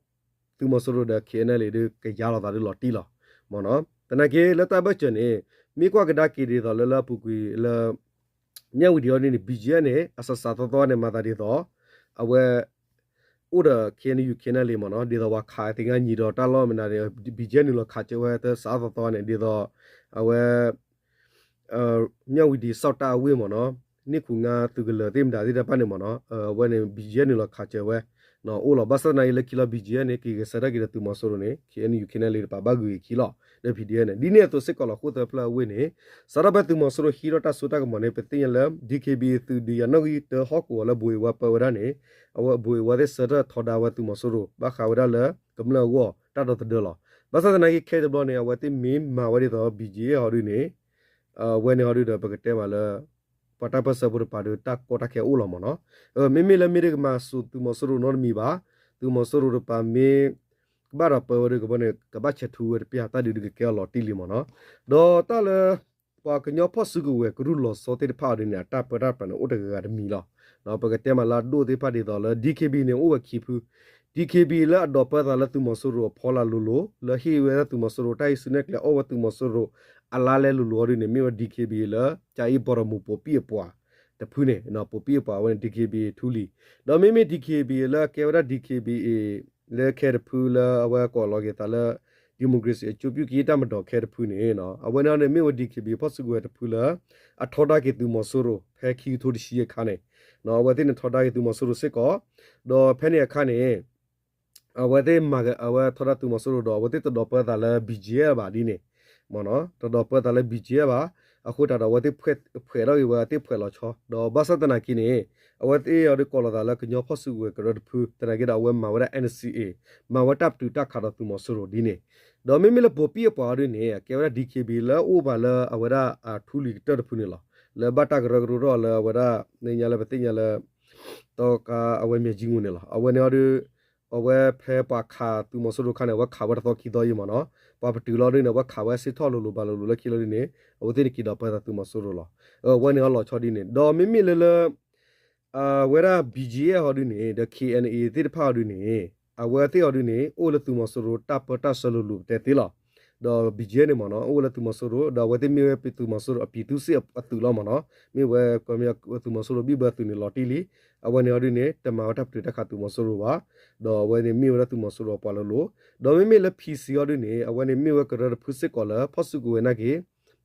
သုးမီၤစိရိၤဒီး KNLA ဒုးကယါလိာ်သးဒုးလီၤတံၢ်လီၤမ့ၢ်နီၤ. သနာ်က့လၢတၢ်ဘၢၣ်စၢၤန့ၣ် မ့ၢ်ကွၢ်ကဒါက့ၤဒ်သိးလၢလၢအပူၤကွံာ်လၢ မၠၣ်ဝံၤဒံးအီၤဒ်န့ၣ် BGF န့ၣ် အစးစးသီသီန့ၣ် မၤသးဒ်သိး အဝဲ အိၣ်ဒီး KNU KNLA မ့ၢ်နီၤ ဒ်သိးပှၤခးသ့ၣ်ညါညီဒီးတၢ်လီၢ်မနုၤန့ၣ် BGF နုာ်လီၤခးစၢၤဝဲတစးသီသီန့ၣ် ဒ်သိး အဝဲ မၠၣ်ဝံၤဒံး စီၣ်တၢ်အဝ့ၢ်မ့ၢ်နီၤ န့ၢ်ခူးငါသုးကလၢၤသ့ၣ်မတၤသ့ၣ်တဖၣ်န့ၣ်မ့ၢ်နီၤ အဝဲန့ၣ် BGF နုာ်လီၤခးစၢၤဝဲ အိၣ်လီၤ. ဘၣ်ဆၣ်သနာ်က့လၢခံလီၤ BGF န့ၣ် က့ၤဂဲၤဆၢထၢၣ်က့ၤဒီးသုးမီၤစိရိၤန့ၣ် KNU KNLA တပၤဘၣ်ဂုၤအခံလီၤ ဒီး PDF န့ၣ် ဒ်န့ၣ်အသိးစ့ၢ်ကီးလီၤ. ဃိၣ်သၢဖျၢၣ်အဝ့ၢ်န့ၣ် စးထီၣ်ဖဲသုးမီၤစိရိၤဟံးထီၣ်တၢ်စိတၢ်ကမီၤန့ၣ် ပသ့ၣ်ညါလၢ DKBA သုးဒုးယၤနီၣ်ဂံၢ်တၢဟီၣ်ကဝီၤလၢဘိးအ့ဝါပၢဝဲဒၣ်န့ၣ် အဝဲဘိးအ့ဝါသ့ၣ်ဆၢထၢၣ်ထီဒါဝဲသုးမီၤစိရိၤ ဘၣ်ဃးဝဲဒၣ်လၢ ကမျၢၢ်အဂီၢ်တၢ်ဒီသဒၢလီၤ. ဘၣ်ဆၣ်သနာ်က့ခဲအံၤတဘျီန့ၣ် အဝဲသ့ၣ်မ့ၢ်မၤဝဲဒ်သိး BGF ဟီဒုန့ၣ် အဝဲန့ၣ်ဟီဒုဒီး ပကတဲမးလၢ ပှၤတၢ်ပၢၢ်ဆၢဖိတပၤဒီး တၢ်ကီတၢ်ခဲအိၣ်လီၤမ့ၢ်နီၤ. မ့မ့ၢ်လၢမ့ၢ်တကမၤစိးသုးမီၤစိရိၤနီတမံၤဘၣ်, သုးမီၤစိရိၤတပၤမ့ၢ် ကဘၣ်ဒီးပၢဝဲဒၣ်ကဘီန့ၣ် ကဘၣ်ဆဲးထူဝဲတပျၢ် တၢ်ဒုးဒုးကကဲအီၤလီၤတံၢ်လံမ့ၢ်နီၤ. ဒီးတၢ်လၢ ပှၤကညီဖီၣ်စုကဝဲၤကရူၢ်လီၤဆီသ့ၣ်တဖၣ်အီၤဒုန့ၣ် အတၢ်ပၢတၢ်ပြးန့ၣ် အိၣ်တဂၤဂၤတမံၤလီၤ. ပကတဲမးလၢအဒိၣ်သ့ၣ်တဖၣ်ဒ်သိးလၢ DKB န့ၣ် အိၣ်ဝဲခံဖု, DKB လၢအဒိးပၢသးလၢသုးမီၤစိရိၤအဖီလာ်လိၤလိၤ လၢဟ့ၣ်ဝဲဒၣ်သုးမီၤစိရိၤတၢ်ဟံးစုနဲၣ်ကျဲ အီၣ်ဝဲသုးမီၤစိရိၤအလါလဲလိၤလိၤအီၤဒုန့ၣ် မ့ၢ်ဝဲ DKB လၢ ကၠၤအ့ဘီတမူးပိာ်ပံၣ်အပှၤတဖုန့ၣ် ပိာ်ပံၣ်အပှၤအဝဲန့ၣ် DKB ထူလံၤ. ဒီးမ့မ့ၢ် DKB လၢအကဲဝဲဒၣ် DKB လၢခဲတဖုလၢအဝဲကိးလီၤက့ၤသးလၢ democracy အကျိုးပြုကယဲၢ်တၢ်မၤဒီးခဲတဖုန့ၣ် အဝဲန့ၣ်န့ၣ်မ့ၢ်ဝဲ DKB ဖီၣ်စုကဝဲၤတဖုလၢ အထီဒါက့ၤသုးမီၤစိရိၤ ဖဲခံကထိတဆံအခါန့ၣ် အဝဲသ့ၣ်န့ၣ်ထီဒါက့ၤသုးမီၤစိရိၤစ့ၢ်ကီး, ဒီးဖဲန့ၣ်အခါန့ၣ် အဝဲသ့ၣ်မၤ အဝဲထီဒါသုးမီၤစိရိၤဒီး အဝဲသ့ၣ်တဒိးပၢသးလၢ BGF ဘၣ်ဒ်န့ၣ် တဒိးပၢသးလၢ BGF ဘၣ်. အဃိသတးဒီး အဝဲသ့ၣ်ဖှဲးထီၣ်က့ၤဝဲသ့ၣ်ဖှဲးလီၤဆီ ဒီးဘၣ်ဆၣ်သနာ်က့န့ၣ် အဝဲသ့ၣ်အီၤဒုးကိးလီၤသးလၢကညီဖီၣ်စုကဝဲၤကရၢတဖု သနာ်က့ဒီး အဝဲမၤဝဲဒၣ် NCA မၤဝဲတၢ်ပတုာ်တၢ်ခးဒီးသုးမီၤစိရိၤဒ်န့ၣ်, ဒီးမ့မ့ၢ်လၢပိာ်ပံၣ်အပှၤအီၤဒုန့ၣ် အကဲဝဲဒၣ် DKB လၢအအိၣ်ဘၣ်လၢအဝဲဒၣ်အထူလံၤကတၢၢ်တဖုန့ၣ်လီၤ. လၢဘၣ်တၢ်ကရၢကရိထီၣ်လၢအဝဲဒၣ် သ့ၣ်ညါလၢပသ့ၣ်ညါလၢ တီကါအဝဲမၠဲၤကၠံငူန့ၣ်လီၤ. အဝဲန့ၣ်အီၤဒု အဝဲဖဲပှၤခးသုးမီၤစိရိၤအခါန့ၣ် အဝဲခးဝဲတသီခံသီအံၤမ့ၢ်နီၤ, ပှၤပတုာ်လီၤဒုန့ၣ် အဝဲခးဝဲစ့ၢ်ထီၣ်လိၤလိၤဘၣ်လိၤလိၤလၢခံလီၤဒုန့ၣ် အဝဲသ့ၣ်န့ၣ်က့ၤဒိးပၢသးသုးမီၤစိရိၤလီၤ. အဝဲန့ၣ်အီၤလီၤဆီဒ်န့ၣ် ဒီးမ့မ့ၢ်လၢလၢ အဝဲဒၣ် BGF အီၤဒုန့ၣ် ဒီး KNA သ့ၣ်တဖၣ်အီၤဒုန့ၣ် အဝဲသ့ၣ်အီၤဒုန့ၣ် အိၣ်လၢသုးမီၤစိရိၤတၢ်ပၢတၢ်ဆှၢလိၤလိၤပတဲသ့လီၤ. ဒီး BGF န့ၣ်မ့ၢ်နီၤ အိၣ်ဝဲလၢသုးမီၤစိရိၤ ဒီးအဝဲသ့ၣ်မ့ၢ်ဝဲသုးမီၤစိရိၤအပြည်သူ့စစ်အသုးလီၤမ့ၢ်နီၤ, မ့ၢ်ဝဲ သုးမီၤစိရိၤဘံၣ်ဘၢသုးန့ၣ်လီၤတံၢ်လံ. အဝဲန့ၣ်အီၤဒုန့ၣ် တမၤဝဲတၢ်ပတုာ်တၢ်ခးသုးမီၤစိရိၤဘၣ်, ဒီးအဝဲန့ၣ်မ့ၢ်ဝဲဒၣ်သုးမီၤစိရိၤအပှၤလိၤလိၤ, ဒီးမ့မ့ၢ်လၢ PC အီၤဒုန့ၣ် အဝဲန့ၣ်မ့ၢ်ဝဲကရၢတဖုစ့ၢ်ကီးလၢ ဖီၣ်စုကဝဲၤနာ်က့ၤ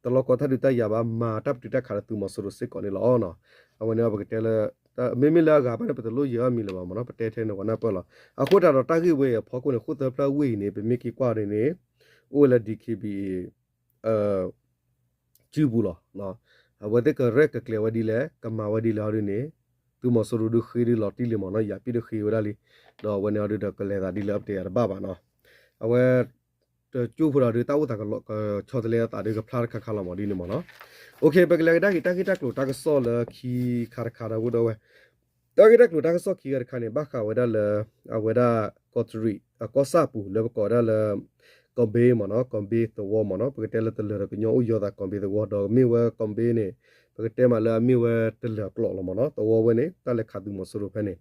တလီၤကီတၢ်ဒုးတၢ်ယၤဘၣ် မၤတၢ်ပတုာ်တၢ်ခးဒီးသုးမီၤစိရိၤစ့ၢ်ကီးန့ၣ်လီၤ. အဝဲန့ၣ်ပကတဲလၢ မ့မ့ၢ်လၢအဂၤဘၣ်န့ၣ် ပတလိၣ်ယဲၤအီၤမံၤလၢၤဘၣ်မ့ၢ်နီၤ, ပတဲထဲန့ၣ်ဝဲနၢ်ပၢၢ်လီၤ. အဃိသတးဒီးတၢ်ဂ့ၢ်ဝဲအံၤအဖီခိၣ်န့ၣ် ဃိၣ်သၢဖျၢၣ်ဝ့ၢ်အံၤန့ၣ် ပမ့ၢ်က့ၤကွၢ်ဒ်န့ၣ် အိၣ်ဝဲလၢ DKB စုပူၤလီၤ. အဝဲသ့ၣ်ကရဲၣ်ကကျဲၤဝဲဒ်လဲၣ် ကမၤဝဲဒ်လဲၣ်အီၤဒုန့ၣ် သုးမီၤစိရိၤဒုဃ့ဒုလီၤတံၢ်လံမ့ၢ်နီၤ, ယၤပံၣ်ဒုဃ့ဝဲဒၣ်လံ, ဒီးအဝဲန့ၣ်အီၤဒုဒီးကလဲၤသးဒ်လၢအပတဲယၤတဘၣ်ဘၣ်နီၤ. အဝဲ တကၠိဖိဒီးဒုး တၢ်အိၣ်သးကဆီတလဲအသးဒုးကဖျါတခါခါလီၤမး ဒ်န့ၣ်မးနီၤ. အိၣ်ခ့ ပကလဲၤကဒါက့ၤတၢ်ဂ့ၢ်တၢ်ကျိၤတၢ်ကစီၣ်လၢခံခါတခါဒီပုၢ်ဒီဝဲၢ်, တၢ်ဂ့ၢ်တၢ်ကျိၤတၢ်ကစီၣ်ခံခါတခါန့ၣ် ဘၣ်ဃးဝဲဒၣ်လၢ အဝဲဒၣ် ကီးတရံး ကီၢ်ဆၣ်အပူၤ လၢပကိးဝဲဒၣ်လၢ ကီဘ့မ့ၢ်နီၤ, ကီဘ့သဝီမ့ၢ်နီၤ, ပကတဲလၢတလၢၤဒီးကညီအိၣ်ယီၤသး ကီဘ့သဝီ ဒီးမ့ၢ်ဝဲကီဘ့န့ၣ် ပကတဲမးလၢအမ့ၢ်ဝဲတလၢၤအကျိာ်လီၤမ့ၢ်နီၤ, သဝီဝဲန့ၣ် တၢ်လဲၤခးသုးမီၤစိရိၤဖဲန့ၣ်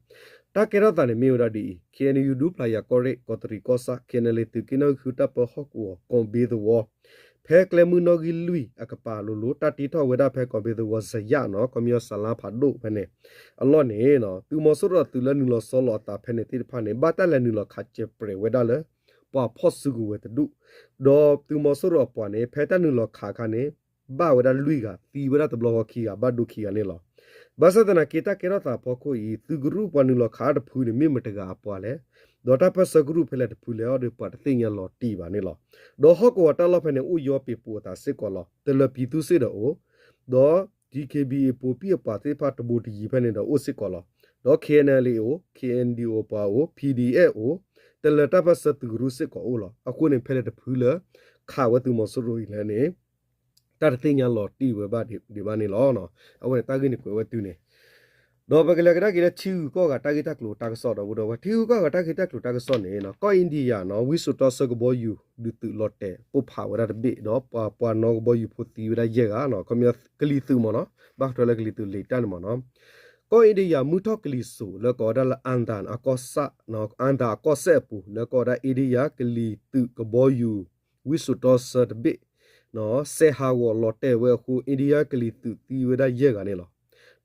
တၢ်ကဲထီၣ်သးန့ၣ်မ့ၢ်ဝဲဒၣ်ဒ်အံၤ, ခ့ၣ်အဲၣ်ယူၣ် ဒူပျၢ်ယၤကီၢ်ရ့ၣ် ကီးတရံးကီၢ်ဆၣ် ခ့ၣ်အဲၣ်ယူၣ် သုးက့နီၣ်ဂံၢ်ဃုတၢ်ပၢဟီၣ်ကဝီၤ ကီဘ့သဝီ ဖဲကျဲမုၢ်နီၣ်ဂံၢ်လွံၢ်အကပၤလိၤလိၤ တၢ်တ့ထီၣ်ဝဲဒၣ်ဖဲကီဘ့သဝီ စယၣ်နီၤ, ခီပညီစလါဖးဒိၣ်ဖဲန့ၣ် အလီၢ်န့ၣ် သုးမီၤစိရိၤအသုးလၢနုာ်လီၤဆီလီၤအသးဖဲန့ၣ်သ့ၣ်တဖၣ်န့ၣ် ဘၣ်တၢ်လဲၤနုာ်လီၤခးစဲးပြဲးဝဲဒၣ်လၢ ပှၤဖီၣ်စုကဝဲၤတဒူၣ်, ဒီးသုးမီၤစိရိၤအပှၤန့ၣ် ဖဲတၢ်နုာ်လီၤခးအခါန့ၣ် ဘၣ်ဝဲဒၣ်လွံၢ်ဂၤ သံဝဲဒၣ်တဘျီဃီခံဂၤ ဘၣ်ဒိခံဂၤန့ၣ်လီၤ. ဘၣ်ဆၣ်သနာ်က့ တၢ်ကဲထီၣ်သးအဖီခိၣ်အံၤ သုးကရူၢ်ပှၤနုာ်လီၤခးတဖုန့ၣ် မ့ၢ်မတဂၤအပှၤလဲၣ်, ဒီးတၢ်ပၢၢ်ဆၢကရူၢ်ဖဲလဲၣ်တဖုလဲၣ်အီၤဒီး ပှၤတသ့ၣ်ညါလီၤတံၢ်ဘၣ်န့ၣ်လီၤ. ဒီးဟီၣ်ကဝီၤတၢ်လီၢ်ဖဲန့ၣ် အိၣ်ယီၤပ့ၤပိာ်အသးစ့ၢ်ကီးလီၤ. တလၢၤပံၤသူစ့ၣ်ဒီးအိၣ်, ဒီး DKBA ပိာ်ပံၣ်အပှၤသ့ၣ်တဖၣ်တဘိတယံၤဖဲန့ၣ်ဒီးအိၣ်စ့ၢ်ကီးလီၤ. ဒီး KNLA အိၣ်, KNDO ပှၤအိၣ်, PDF အိၣ်, တလၢၤတၢ်ပၢၢ်ဆၢသုးကရူၢ်စ့ၢ်ကီးအိၣ်လီၤ. အဃိန့ၣ် ဖဲလဲၣ်တဖုလၢ ခးဝဲသုးမီၤစိရိၤအံၤလဲၣ်န့ၣ် တၢ်တသ့ၣ်ညါလီၤတံၢ်ဝဲဘၣ်ဒံးဘၣ်န့ၣ်လီၤ. အဝဲန့ၣ်တၢ်ဂ့ၢ်န့ၣ်ကွဲးဝဲတုၤန့ၣ် ဒီးပကလဲၤကဒါက့ၤလၢထံဂုၤကီၢ်ဂၤတၢ်ဂ့ၢ်တၢ်ကျိၤတၢ်ကစီၣ်ဒီပုၢ်ဒီဝဲၢ်, ထံဂုၤကီၢ်ဂၤတၢ်ဂ့ၢ်တၢ်ကျိၤတၢ်ကစီၣ်န့ၣ် ကီၢ်အ့ဒံယါနီၤ ဝံစိာ်တီဆၢကဘီယူၤဒုးသုးလီၤတဲာ်ပိၢ်ဖးဝဲဒၣ်တဘ့ၣ် ဒီးပှၤပှၤနီၣ်ကဘီယူၤဖိသံဝဲဒၣ်ယဲၢ်ဂၤနီၤ, ခီပညီကလံၤသုးမ့ၢ်နီၤ, ဘၣ်ထွဲလၢကလံၤသုးလံာ်တၢ်န့ၣ်မ့ၢ်နီၤ, ကီၢ်အ့ဒံယါမုၢ်ထီၣ်ကလံၤစိးလၢကိးဝဲဒၣ်လၢ အၣ်သၣ်အကီၢ်စဲၣ်အပူၤ လၢကိးဝဲဒၣ် အ့ဒံယါကလံၤသုးကဘီယူၤ ဝံစိာ်တီဆၢတဘ့ၣ် စဲးဟးဂီၤလီၤတဲာ်ဝဲအဃိ အ့ဒံယါကလံၤသုးသံဝဲဒၣ်ယဲၢ်ဂၤန့ၣ်လီၤ.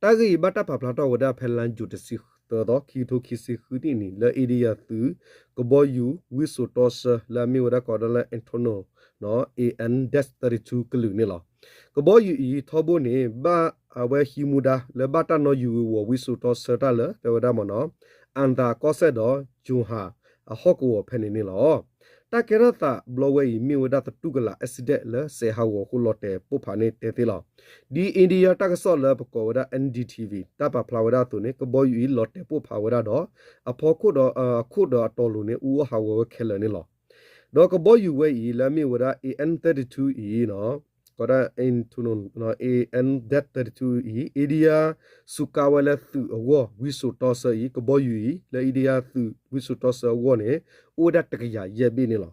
တၢ်ဂ့ၢ်အံၤဘၣ်တၢ်ပာ်ဖျါထီၣ်ဝဲဒၣ်ဖဲလါယူၤတဆံသၢသီ ခံကထိခံဆံဃုနံၣ်န့ၣ် လၢအ့ဒံယါသုးကဘီယူၤ ဝံစိာ်တီဆၢ လၢအမ့ၢ်ဝဲဒၣ်ကိးဒၣ်လၢ Antonov နီၤ A N dash thirty-two ကလုာ်န့ၣ်လီၤ. ကဘီယူၤအံၤထီဘိန့ၣ် ဘၣ်အဝဲဟံးမူဒါလၢဘၣ်တၢ်နီၣ်ယူၤဝံၤဝီၤ ဝံစိာ်တီဆၢတၢ်လၢ တဲဝဲဒၣ်မ့ၢ်နီၤ အၣ်သၣ်အကီၢ်စဲၣ်ဒီး ယိၤဟၣ်အဟီၣ်ကဝီၤဖဲန့ၣ်န့ၣ်လီၤ. တၢ်ကဲထီၣ်သးဘျီဝဲအံၤ မ့ၢ်ဝဲဒၣ်သတူၢ်ကလာ် accident လၢစဲးဟးဂီၤအဃိလီၤတဲာ်ပိၢ်ဖးန့ၣ်တဲသ့လီၤ. ဒ်အ့ဒံယါတၢ်ကစီၣ်လၢပကိးဝဲဒၣ် N D T V တၢ်ပာ်ဖျါဝဲဒၣ်အသိးန့ၣ် ကဘီယူၤအံၤလီၤတဲာ်ပိၢ်ဖးဝဲဒၣ်ဒီး အဖီခိၣ်ဒီး အခိၣ်ဒီးအတီၤလိၤန့ၣ် အူအီၣ်ဟးဂီၤဝဲခဲလၢာ်န့ၣ်လီၤ. ဒီးကဘီယူၤဝဲအံၤ လၢအမ့ၢ်ဝဲဒၣ် A N thirty-two အံၤ ကိးဒၣ် Antonov A N dash thirty-two အံၤ အ့ဒံယါစူးကါဝဲလၢသုးအဂီၢ် ဝံစိာ်တီဆၢအံၤ ကဘီယူၤအံၤ လၢအ့ဒံယါသုးဝံစိာ်တီဆၢအဂီၢ်န့ၣ် အိၣ်ဝဲဒၣ်တကယၤယဲၢ်ဘ့ၣ်န့ၣ်လီၤ.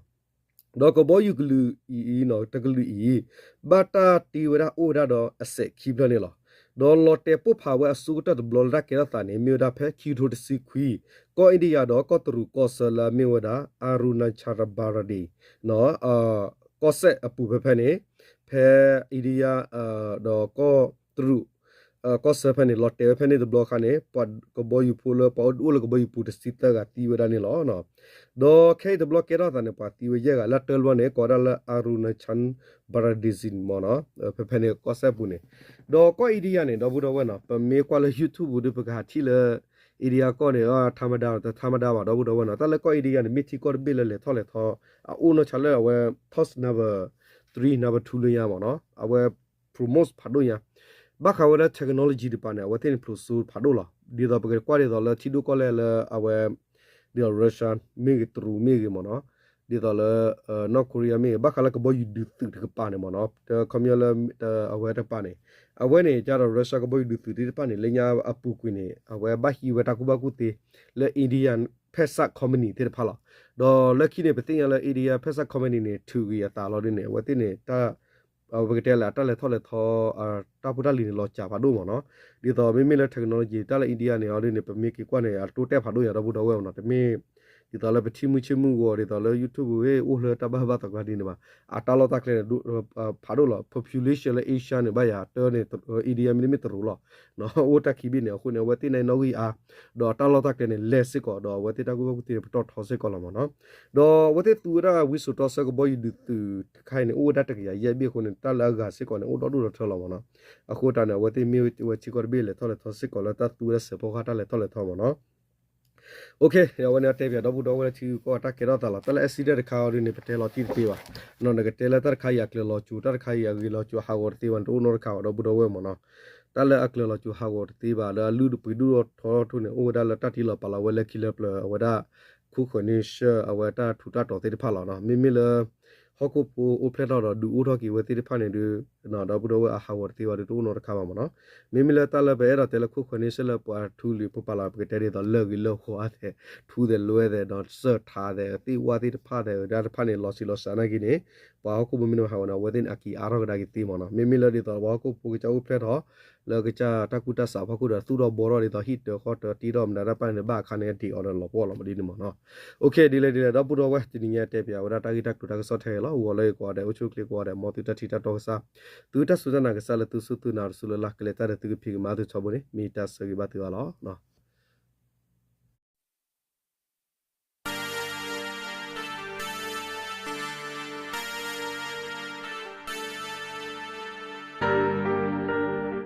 ဒီးကဘီယူၤကလုာ်အံၤ တကလုာ်အံၤ ဘၣ်တၢ်တ့ဝဲဒၣ်အိၣ်ဝဲဒၣ်ဒီးအစဲးခံဖျၢၣ်န့ၣ်လီၤ. ဒီးလီၤတဲာ်ပိၢ်ဖးဝဲအဆိကတၢၢ်တဘျီလၢတၢ်ကဲထီၣ်သးန့ၣ် မ့ၢ်ဝဲဒၣ်ဖဲခံကထိတဆံခွံ ကီၢ်အ့ဒံယါဒီးကီၢ်တရူးကီၢ်ဆၢလၢအမ့ၢ်ဝဲဒၣ် Arunachal Pradesh နီၤ ကီၢ်စဲၣ်အပူၤဖဲဖဲန့ၣ် ဖဲအ့ဒံယါ ဒီးကီၢ်တရူး ကီၢ်ဆၢဖဲန့ၣ် လီၤတဲာ်ဝဲဖဲန့ၣ်တဘျီအခါန့ၣ် ပှၤကဘီယူၤဖိလၢပှၤအိၣ်လၢကဘီယူၤပူၤတဆံသၢဂၤသံဝဲဒၣ်န့ၣ်လီၤ. ဒီးခဲအံၤတဘျီကဲထီၣ်သးန့ၣ် ပှၤသံဝဲယဲၢ်ဂၤ လၢတၢ်လီၢ်န့ၣ် ကိးဝဲဒၣ်လၢ Arunachal Pradesh မ့ၢ်နီၤ ဖဲဖဲန့ၣ်ကီၢ်စဲၣ်ပူၤန့ၣ် ဒီးကီၢ်အ့ဒံယါန့ၣ် ဒီပုၢ်ဒီဝဲၢ်နီၤ ပမ့ၢ်ကွၢ်လၢ YouTube ပူၤဒီး ပကဟးထံၣ်လၢ အ့ဒံယါကီၢ်န့ၣ် ထါမဒါ တထါမဒါဘၣ် ဒီပုၢ်ဒီဝဲၢ်နီၤ တၢ်လၢကီၢ်အ့ဒံယါန့ၣ် မ့ၢ်ထံကီၢ်တဘ့ၣ်လၢလဲၤထီၣ်လဲၤထီ အအိၣ်နီၢ်ဆါလၢအဝဲ top number three number two လၢညါမ့ၢ်နီၤ အဝဲ promote ဖးဒိၣ်ညါ ဘၣ်ဃးဝဲလၢ technology တပၤန့ၣ် အဝဲသ့ၣ်န့ၣ် ဖျိးစိဖးဒိၣ်လီၤ. ဒ်သိးပကကွၢ်ဒ်သိးလၢထံဒိၣ်ကီၢ်လဲၢ်လၢအဝဲ ဒ်သိး Russia မ့ၢ်ဂ့ၤ တရူးမ့ၢ်ဂ့ၤမ့ၢ်နီၤ ဒ်သိးလၢ North Korea မ့ၢ်ဂ့ၤ ဘၣ်ဃးလၢကဘီယူၤဒုးသုးတကပၤန့ၣ်မ့ၢ်နီၤ ခီပညီလၢ အဝဲတကပၤန့ၣ် အဝဲန့ၣ် ကဒီး Russia ကဘီယူၤဒုးသုးသ့ၣ်တဖၣ်န့ၣ် လၢညါအပူၤကွံာ်န့ၣ် အဝဲဘၣ်ဟံးဝဲတၢ်ကူၣ်ဘၣ်ကူၣ်သ့ လၢ India ဖဲစး company သ့ၣ်တဖၣ်လီၤ. ဒီးလၢခံန့ၣ် ပသ့ၣ်ညါလၢ India ဖဲစး company န့ၣ် ထုးဂ့ၤအသးလီၤဒ်န့ၣ် အဝဲသ့ၣ်န့ၣ် တၢ် ပကတဲလၢအတၢ်လဲၤထီၣ်လဲၤထီ တၢ်ဖိတၢ်လံၤန့ၣ် လီၤစှၤဖးဒိၣ်မ့ၢ်နီၤ. ဒ်သိးမ့မ့ၢ်လၢ technology တၢ်လၢ India န့ၣ် အီၤဒ်န့ၣ် ပမ့ၢ်က့ၤကွၢ်န့ၣ် အတိၢ်တဲာ်ဖးဒိၣ်ယၤ ဒီပုၢ်ဒီဝဲၢ်မ့ၢ်နီၤ. တမ့ၢ် ဒ်သိးလၢပထံၣ်မုၢ်ဆ့ၣ်မုၢ်ဂီၤ ဒ်သိးလၢ YouTube ဝဲ အိၣ်လၢတၢ်ဘၣ်ဘၣ်သးကျါဒ်န့ၣ်ဘၣ်. အတၢ်လီၢ်တၢ်ကျဲန့ၣ် ဖးဒိၣ်လီၤ. population လၢ Asia န့ၣ် ဘၣ်ယၤတၢ်န့ၣ် India မ့တမ့ၢ်တရူးလီၤ. အိၣ်တၢ်ခံဘ့ၣ်န့ၣ် အဃိန့ၣ် အဝဲသ့ၣ်န့ၣ်နီၣ်ဂံၢ်အါ ဒီးတၢ်လီၢ်တၢ်ကျဲန့ၣ် လဲၢ်စ့ၢ်ကီး ဒီးအဝဲသ့ၣ်တၢ်ကူၣ်ဘၣ်ကူၣ်သ့န့ၣ် ပတီၢ်ထီစ့ၢ်ကီးလီၤမ့ၢ်နီၤ. ဒီးအဝဲသ့ၣ်သူဝဲဒၣ်ဝံစိာ်တီဆၢကဘီယူၤဒုးသုးတခါအံၤန့ၣ် အိၣ်ဝဲဒၣ်တကယၤယဲၢ်ဘ့ၣ်အဃိန့ၣ် တၢ်လၢအဂၤစ့ၢ်ကီးန့ၣ် အိၣ်ဒီဒူၣ်ဒီထၢလီၤမ့ၢ်နီၤ. အဃိတၢ်န့ၣ် အဝဲသ့ၣ်မ့ၢ်ဝဲထံကီၢ်တဘ့ၣ်လဲၤထီၣ်လဲၤထီစ့ၢ်ကီးလၢတၢ်သူဝဲဒၣ်စဲးဖီကဟၣ်တၢ်လဲၤထီၣ်လဲၤထီမ့ၢ်နီၤ. OK အဝဲန့ၣ်တဲပၠးဒီပုၢ်ဒီဝဲၢ်လၢထံဂုၤကီၢ်ဂၤတၢ်ကဲထီၣ်သးလီၤ. တၢ်လၢ accident တခါအီၤဒ်န့ၣ် ပတဲလီၤတံၢ်တသ့ဘၣ်. နကတဲလၢတၢ်တခါအံၤအကျၢၤလီၤစိၤ တၢ်တခါအံၤအဂ့ၤလီၤစိၤ အဟးဂီၤတသ့ဘၣ်န့ၣ် တအိၣ်နီတခါဘၣ်ဒီပုၢ်ဒီဝဲၢ်မ့ၢ်နီၤ. တၢ်လၢအကျၢၤလီၤစိၤဟးဂီၤတသ့ဘၣ် လၢအလုၢ်တပှ့ၤဒိၣ်ထီထီၣ်န့ၣ် အိၣ်ဝဲဒၣ်လၢတၢ်တ့လီၤပာ်လီၤဝဲလၢခံလၢပျၢၤ အဝဲဒၣ် ခူဃၢၤန့ဆၢၣ် အဝဲတၢ်ထူးတၢ်တီၤသ့ၣ်တဖၣ်လီၤနီၤ. မ့မ့ၢ်လၢ ဟီၣ်ခိၣ်ဖိအိၣ်ဖျဲၣ်ထီၣ်ဒီးဒုးအိၣ်ထီၣ်က့ၤဝဲသ့ၣ်တဖၣ်န့ၣ်ဒုး ဒီပုၢ်ဒီဝဲၢ်အဟးဂီၤတသ့ဘၣ်ဒီးတအိၣ်နီတခါဘၣ်မ့ၢ်နီၤ. မ့မ့ၢ်လၢတၢ်လၢပအဲၣ်ဒိးတဲလၢခိၣ်ဃၢၤန့ၣ် ဆဲးလၢပှၤထူလံၤဖိပာ်လီၤ ပကတဲဒ်သိးလၢဂ့ၤလၢဃီအသဲး ထူသဲးလွဲသဲးဒီးစၢၢ်ထးသဲး သ့ၣ်ဝၣ်သ့ၣ်တဖၣ်သဲး တၢ်တဖၣ်န့ၣ် လီၤဆံးလီၤစှၤနာ်က့န့ၣ် ပှၤဟီၣ်ခိၣ်ဖိမ့ၢ်နမ့ၢ်ဟးဂီၤန့ၣ် အဝဲသ့ၣ်န့ၣ် အက့ၤအါထီၣ်ကဒါက့ၤသ့မ့ၢ်နီၤ. မ့မ့ၢ်လၢဒ်သိးပှၤဟီၣ်ခိၣ်ဖိကစၢ်အိၣ်ဖျဲၣ်ထီၣ် လၢကစၢ်တၢ်ကူၣ်တၢ်ဆးဖီခိၣ်ဒီးသူၣ်ထီၣ်ဘှီထီၣ်ဒ်သိးဟံၣ်တၢၤဃီတၢၤတ့ထီၣ်မတၤတၢ်တဖၣ်န့ၣ် ဘၣ်အခါန့ၣ်ဒံးအီၤဒီးလီၤပှီၢ်လီၤမးဒ်န့ၣ်မ့ၢ်နီၤ. ဒ်လဲၣ်ဒ်လဲၣ် ဒီပုၢ်ဒီဝဲၢ် တနံၤညါတဲပၠးဝဲဒၣ်တၢ်ဂ့ၢ်တၢ်ကျိၤ တၢ်ကစီၣ်ထဲအံၤလီၤ. အိၣ်ဂီၤလၢယကွၢ်ဒဲး အိၣ်ဆူၣ်အိၣ်ချ့ကွၢ်ဒဲး မ်သုတၢ်ထံၣ်တၢ်တီကစၢ် သုတၢ်စူၢ်တၢ်နာ်ကစၢ်လၢသုစူၢ်သုနာ်တစူၢ်လၢ်လၢ် ကလဲၤတၢ်ဒီးသုကဖံးကမၤသုထီဘိန့ၣ် မ့ၢ်တၢ်ဆၢဂ့ၤဘၣ်သုအါလီၤ.